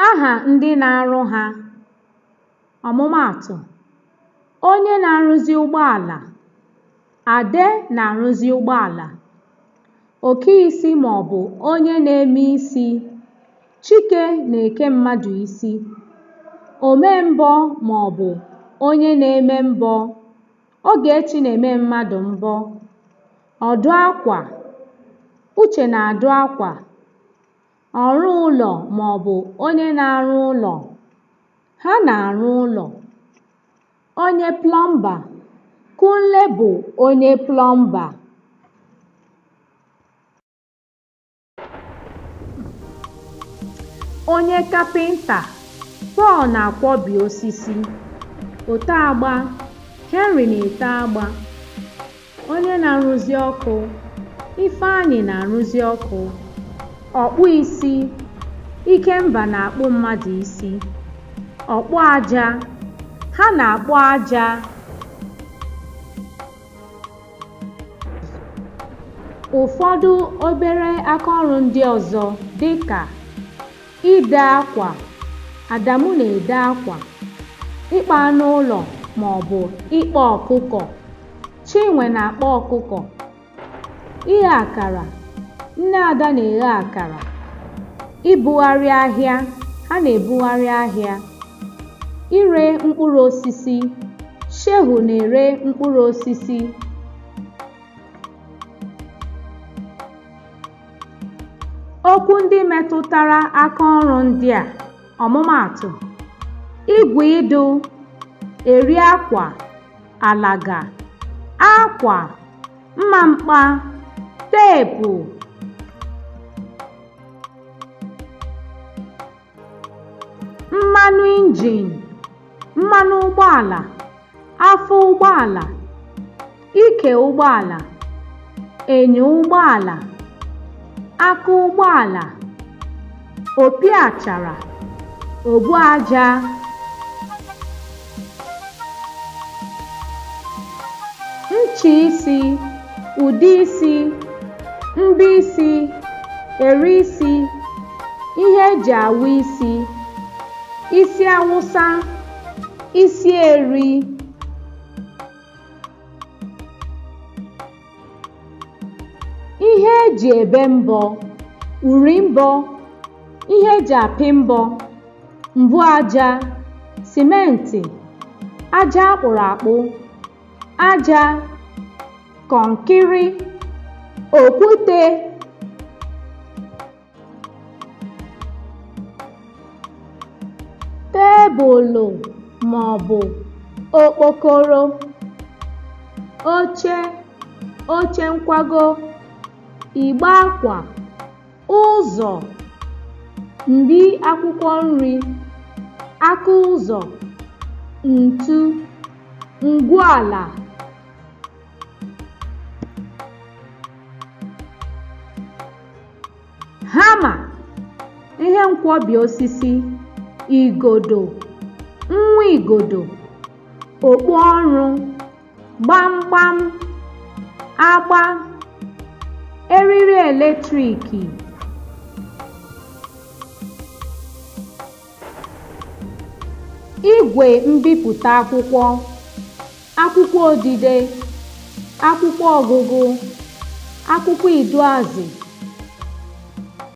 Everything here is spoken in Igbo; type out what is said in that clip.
Aha ndị na-arụ ha. Ọmụmaatụ: onye na-arụzi ụgbọala, Ade na-arụzi ụgbọala. Okeisi maọbụ onye na-eme isi, Chike na-eke mmadụ isi. Omembọ maọbụ onye na-eme mbọ, Ogechi na-eme mmadụ mbọ. Ọdụ akwa, Uche na-adụ akwa. Ọrụ ụlọ maọbụ onye na-arụ ụlọ, ha na-arụ ụlọ. Onye plọmba, Kunle bụ onye plọmba. Onye kapịnta, Pọl na-akwọbi osisi. Ote agba, Henry na-ete agba. Onye na-arụzi ọkụ, Ifeanyị na-arụzi ọkụ. Ọkpụ isi, Ikemba na-akpụ mmadụ isi. Ọkpụ aja, ha na-akpụ aja. Ụfọdụ obere akaọrụ ndị ọzọ dịka ide akwa, Adamu na-ede akwa, ịkpa anụ ụlọ maọbụ ịkpa ọkụkọ, Chinwe na-akpa ọkụkọ, ighe akara, nne Ada na-eghe akara, ibugharị ahịa, ha na-ebugharị ahịa, ire mkpụrụ osisi, Shehu na-ere mkpụrụ osisi. Okwu ndị metụtara akaọrụ ndị a. Ọmụmaatụ: igwe ịdụ, eri akwa, alaga, akwa, mma mkpa, teepu, mmanụ injin, mmanụ ụgbọala, afọ ụgbọala, ike ụgbọala, enyo ụgbọala, aka ụgbọala, opi achara, ogbu aja, ncha isi, ụdị isi, mbọ isi, eri isi, ihe eji awụ isi, isi awụsa, isi eri. Ihe eji ebe mbọ, uri mbọ, ihe eji apị mbọ, mbụ aja, simenti, aja akpụrụ akpụ, aja, kọnkịrị, okwute, tebụlụ maọbụ okpokoro, oche, oche nkwago, igbe akwa, ụzọ, mbi akwụkwọ nri, aka ụzọ, ntu, ngwuala, hama, ihe nkwọbi osisi, igodo, nwa igodo, okpu ọrụ, gbamgbam, agba, eriri eletriki. Igwe mbipụta akwụkwọ, akwụkwọ odide, akwụkwọ ọgụgụ, akwụkwọ iduazị.